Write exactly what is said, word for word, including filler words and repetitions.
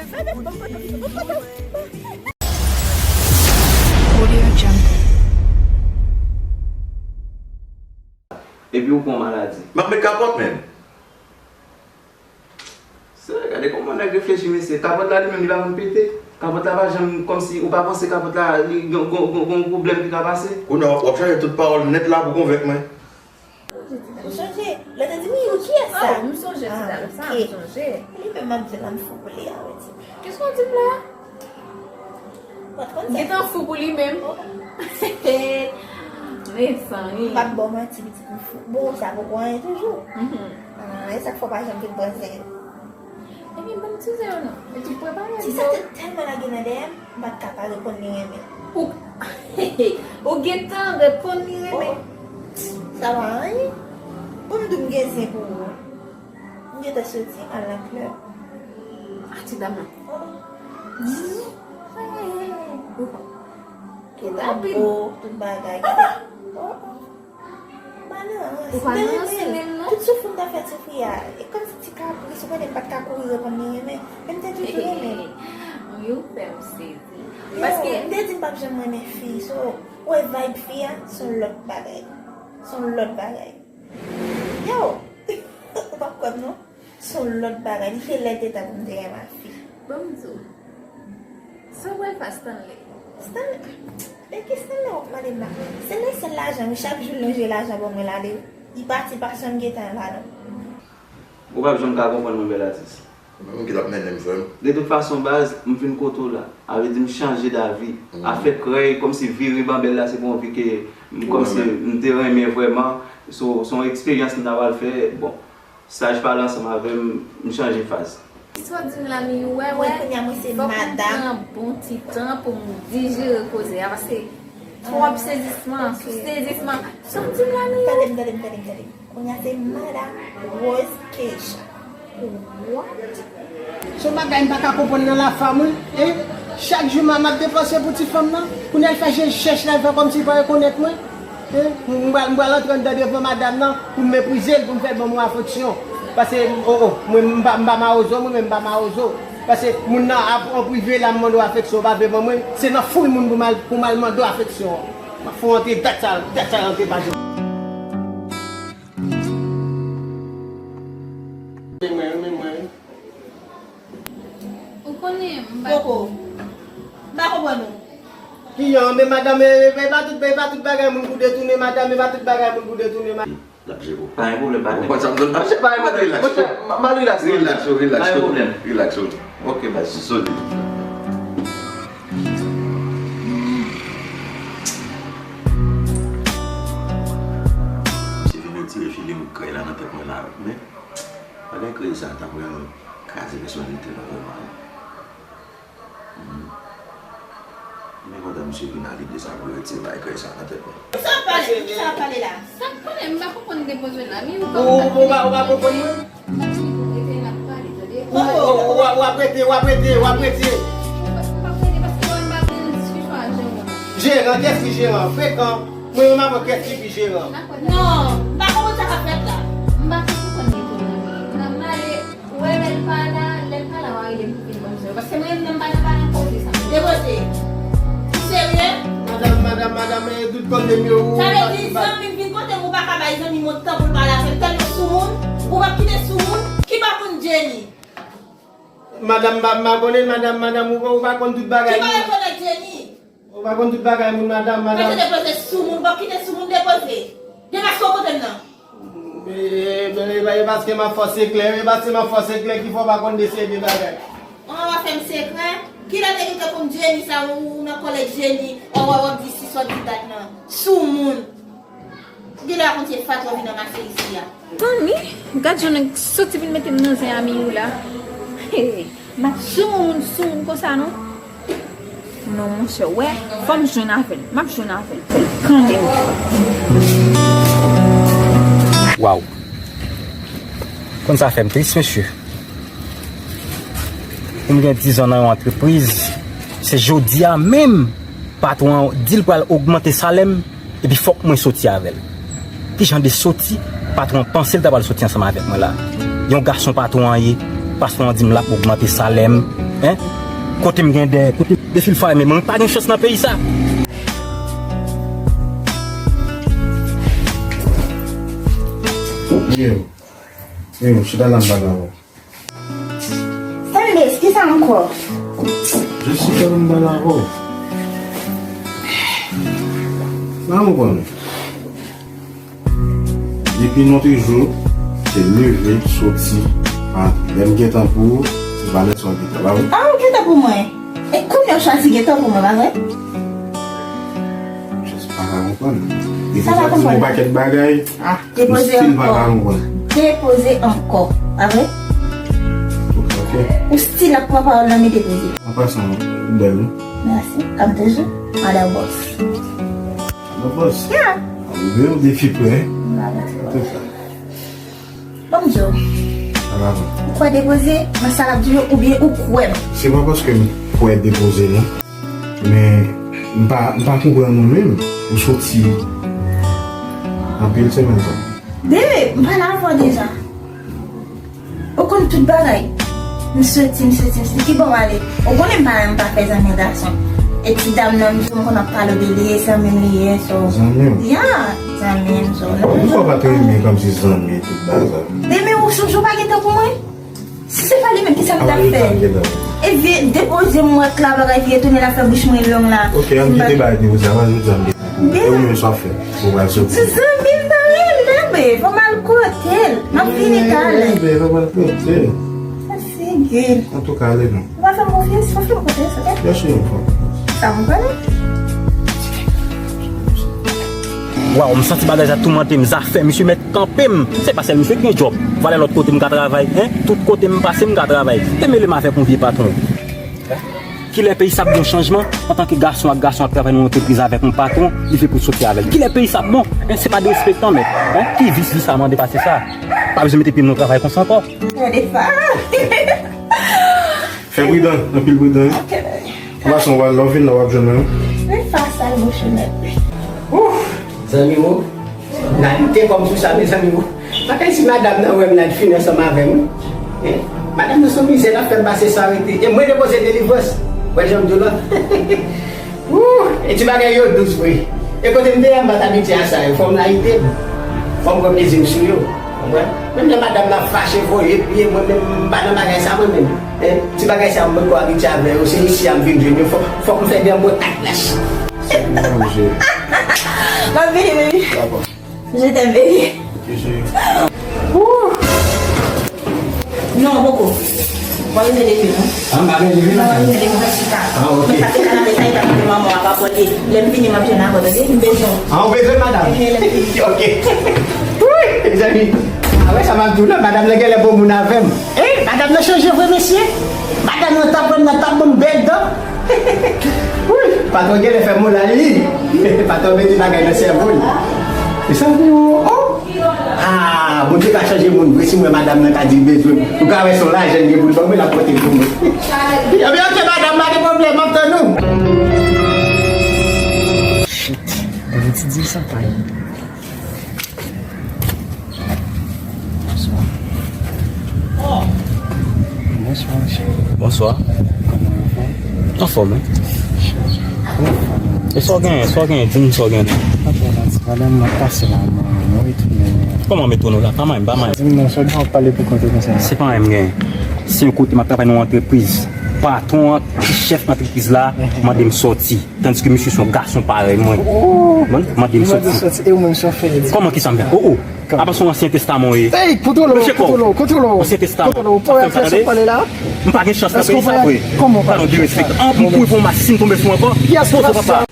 Audio Jungle. Epi ou pran maladi. M ap met kapòt menm. Se, gade kòman nèg reflechi, mesye. Kapòt la, li menm, li pa konn pete. Kapòt la pa janm, kòmsi ou pa panse kapòt la, li gon, gon, gon, gon pwoblèm ki ka pase. Kounye a, w ap chache tout pawòl nèt la pou konvenk mwen. Ou sonje? Lè te di m, "Wi, kiyès sa?" Ah, m sonje ti dam sa, m sonje. Li menm m ap di l, m fou pou li a, wè di. Kisa w di m la? Ou pa t konn sa? Gentan fou pou li menm. Oh. Mezanmi. M p ap ba w manti, pitit, m fou. Bon, sa poko anyen toujou. Mhm. Ah, e sa k fè w pa janm vin pran zen yo. Ebyen, ban m ti zen yo non. E tou prepare. Ti sa te tèlman lage nan dèyè m, m pa t ka pa reponn li renmen. Ou, ou gentan reponn li renmen. Oh, sa pa anyen. Bon, m di w m gen zen pou ou. M gentan soti al nan klèb. A ti dam nan. Oh. Zzz. Hey, hey, hey, hey. Ou pa. Gentan bo, tout bagay, gentan. Oh, oh. Ou pa nan ransine m non. Tout soufri m ta fè soufri a, e kòmsi ti kapris, ou konnen m pa t ka kouri reponn li renmen, men m te toujou renmen l. Wi, ou fè m sezi. Yo, paske m te di m p ap janm renmen fi, so, ou wè vibe fi a, se yon lòt bagay. Se yon lòt bagay. Yo, ou p ap kwè m non. Se yon lòt bagay. Li te lè te tan pou m te renmen ak fi. Ban m di w. Sa w pral fè a Stanley? Stanley? Men ki Stanley w ap mande m la? Stanley se lajan wi. Chak jou l lonje lajan ban mwen la, li, li pati, pa janm gentan la non. Ou p ap janm ka konprann mwen, bèl atis. Mwen menm ki t ap mennen m, frè m. De tout fason, baz, m vin kote w la. A vle di m chanje davi. Mhm. Afè krèy, kòmsi vire banbèl la, se pa yon vi ke m, kòmsi m te renmen vrèman. So, se yon eksperyans m ta pral fè. Bon, Saj pale ansanm avè m, m chanje faz. Sa w di m la, mi wè, wè. Mwen kounye a, mwen se madanm. Fòk m pran bon ti tan pou m dijere koze a, paske twòp sezisman, sou sezisman. Sa w di m la, mi wè. Tande m, tande m, tande m, tande m. Kounye a se madanm Rose Keisha. What? Se yon bagay m pa ka konprann nan lafam wi. E chak jou m ap depanse pou ti fanm nan. Kounye a l fè je l chèch la, l fè kòmsi l pa rekonèt mwen. E m pral, m pral antre anndan devan madanm nan pou m meprize l, pou m fè l ban mwen afeksyon. Paske, o, o, mwen m pa, m pa mawozo, mwen menm m pa mawozo. Paske moun nan ap an prive la, m mande w afeksyon, w pa vle ban mwen, se nan foul moun pou m al, pou m al mande w afeksyon. M ap fè w antre dat sa, dat sa antre pa janm. Renmen mwen, renmen mwen. Ou konnen, m pa. Poko. M pa konprann ou. Kijan, men madanm, e, e, e pa tout, e pa tout bagay moun pou detounen madanm, e pa tout bagay moun pou detounen madanm. L ap jere w. Pa gen pwoblèm, patnè. Ou konn sa m di w? Ah, se pa gen pwoblèm. Monchè, m, m ap rilaks, rilaks, rilaks. Pa gen pwoblèm. Rilaks, rilaks. Ok, baz. Solid. Se vin retire filing krèy la nan tèt mwen la, men bagay krèy sa ta vrèman kraze pèsonalite mwen vrèman. Hmm. Men kontan misye vin a lide sa pou retire bagay krèy sa nan tèt mwen. Sa w ap pale? Sa w ap pale la? Sa k konnen, m pa konprann de bezwen la, men ou pa konprann. Ou, ou, ou pa, ou pa konprann mwen? M ap fini pou rete, n ap pale, tande? Ou, ou, ou, w ap rete, w ap rete, w ap rete. Ou pa, ou pa rete paske wè m pa gen diskisyon ak jeran. Jeran, kiyès ki jeran? Frekan. Mwen menm avè w, kiyès ki pi jeran? Non, m pa konprann sa k ap fèt la. M pa konprann li tou non. N ap pale. Ou wè lè l pa la, lè l pa la, w a rele m pou vin ban m zòrèy. Paske mwen menm, m pa nan, pa nan koze sa. Depoze. Ou serye? Madanm, madanm, madanm, e, tout kote m yo, ou. Sa vle di, zanmi m vin kote m, ou pa ka bay zanmi m yon tan pou l pale avè m, tèlman soumoun, ou p ap kite soumoun, ki pa konn Jenny? Madanm, m pa, m pa konnen, madanm, madanm, ou, ou pa konn tout bagay. Ki pa rekonèt Jenny? Ou pa konn tout bagay moun, madanm, madanm. Mete depoze sou moun, bon, kite sou moun depoze. Depaske w kote m nan. E, e, e, e, e paske m ap fè w sekrè, e paske m ap fè w sekrè ki fè w pa konn de seri de bagay. An, w ap fè m sekrè? Kilè te gentan konn Jenny sa, ou, ou nan kòlèj Jenny, w ap, w ap, w ap di sis, w ap di dat nan. Sou moun. Ou genlè pa konn se fatra w vin ranmase isi a. Tanmi, gad jan nèg soti vin mete m nan zen a Miyou la. M ap sou moun sou moun konsa non. Non, monchè, wè, fò m jwenn avè l. M ap jwenn avè l. Fò l kanmenm. Waw. Konn sa fè m tris, mesye. Pou m gen dizan nan yon antrepriz, se jodi a menm patwon an di l pral ogmante salè m, epi fòk mwen soti avè l. Ki jan de soti patwon an panse l ta pral soti ansanm avèk mwen la? Yon gason patwon an ye, patwon an di m l ap ogmante salè m, Hein? Kote m gen de, kote m defil fwa, men mwen pa gen chans nan peyi sa. Yo, yo, chita la m pale avè w. Sanbles, kisa ankò? Jessica, m pale avè w. Nan ou konnen. Depi Notre Jour, se leve, soti, antre. Lè m gentan pou ou, se valè sa w gentan, pa vre? Ah, ou gentan pou mwen. E kounye a w chwazi gentan pou mwen, pa vre? Jis pa ka konprann. Depi sa di yon pakèt bagay, ou still pa ka konprann. Depoze ankò, pa vre? Ok. Ou still ap pran pawòl nan mete poze. An pasan, ou bèl, wi. Mèsi. Kòm toujou, Madam Boss. Madam Boss. Yeah. Ou byen, ou defi prè. An tou ka. Ban m di w. Ou kwè depoze nan sa l ap di yo oubyen ou kwè m? Se pa paske m kwè depoze non. Men m pa, m pa konprann ou menm. Ou soti anpil semèn sa. Bebe, m pale avè w deja. Ou konn tout bagay. M soti, m soti, m soti. Ki bò w ale? Ou konnen m pa renmen pa fè zanmi gason. E ti dam nan, m di w m konn ap pale de li, e zanmi m li ye, so. Zanmi w? Ya, zanmi m, so. Poukwa w pa t renmen kòmsi zanmi tout bagay? Bebe, ou sonje w pa gen tan pou mwen? Si se pa li menm, kisa m t ap fè? E vye depoze m wè k la, bagay vye tounen la fè bouch mwen long la. Ok, ann kite bagay depoze a, pa jodi a m gen pou ou. E ou menm sa w ap fè? Ou pral soti? Se zanmi m nan rele, be. Fò m al kote l. M ap vini talè. Be, fò m al kote l. Sa figi. Antouka, ale non. Ou pa fè m konfyans, fò fè m konfyans, ok? Byen si, m fè w konfyans. Sa m konnen. Waw, m santi bagay sa toumante m, zafè misye mèt kanpe m. Se pa sèl misye ki gen djòb. Valè lòt kote m ka travay, en? Tout kote m pase, m ka travay. Te mele m avèk yon vye patwon. Kilè peyi sa ap gen chanjman? Antanke gason ak gason ap travay nan yon antrepriz avèk yon patwon, li vle pou soti avè l. Kilè peyi sa ap bon? En, se pa derespektan, mèt. En, ki vis, vis a mande pase sa? Pa bezwen mete pye m nan travay konsa ankò. Gade sa. Fè pridan, anpil pridan, wi. Ok, baby. An pasan, w al la, w vin la, w ap jwenn mwen, wi. Men fas al bouch ou nèt. Ouf! Zanmi m, nan lite kòm sou sa, mezanmi, m pa konn si madanm nan wè m nan fin ansanm avè m. Hein? Madanm nan se yon mizè l ap fè m pase san rete. E mwen depoze delivrans. Wè jan m di w la. Ooh, e ti bagay yo dous vre. E kote m te ye a, m pa t abitye a sa yo. Fò m layite m. Fò m pran plezi m sou yo. Konprann? Menm lè madanm nan fache voye pye, mwen menm m pa nan bagay sa mwen menm. Hein? Ti bagay sa yo m poko abitye avè yo. Se isi a m vin jwenn yo. Fò, fòk m fè de mo taklas. Se pou manje. M ap vini, baby. Dakò. Je t'aime, baby. Ok, chérie. Ooh. Non, poko. Mwen rete depi non. Ah, m pa gen leve nan kay. Mwen rete depi nan chita. Ah, ok. Mwen pase kanal sa, e pa kote manman w ap apòte. Lè m vini, m ap jwenn avè w, tande? M bezwen w. Ah, ou bezwen madanm? Ehe, lè m vini. Ok. Wi, mezanmi. Ah, wè sa m ap di w la, madanm nan genlè bon moun avè m. Eh, madanm nan chanje vre, mesye. Madanm nan t ap pran nan t ap ban m bèl dan. Wi, patwon genlè fè mola li. Patwon mete bagay nan sèvo l. E sa vre, oh, oh. Ah, Bondye ka chanje moun vre, si m wè madanm nan ka di l bezwen m. Ou ka wè se yon lajan l gen pou l ban mwen, l ap pote l pou mwen. Ebyen, ok, madanm, pa gen pwoblèm, m ap tann ou. Shit, mwen ti di sa pa ye. Bonswa. Bonswa, mesye. Bonswa. Kòman w fè? Anfòm, wi. Anfòm. E sa w genyen, sa w genyen, di m sa w genyen. Pa twò manti, madanm nan pase la, mwen, mwen retounen. Kòman m retounen la? Pa manyen m, pa manyen m. Di m non, sa w gen w ap pale pou kont ou konsa? Se pa manyen m genyen. Se yon kote m ap travay nan yon antrepriz. Patwon an, ki chèf antrepriz la, mande m sòti. Tandiske misye se yon gason parèy mwen. Oh! Mande m sòti. E ou menm sa w fè? Kòman, kisa m fè? Oh, oh. Apa se yon ansyen testaman w ye? Ey, kontwole w, kontwole w, kontwole w. Ansyen testaman. Kontwole w, ou pa wè sa w pale la? M pa gen chans nan peyi sa vre. Kòman w pa gen chans? Talon derespektan. An, m kouri pou yon masin tonbe sou ankò. Kiyès ki pase?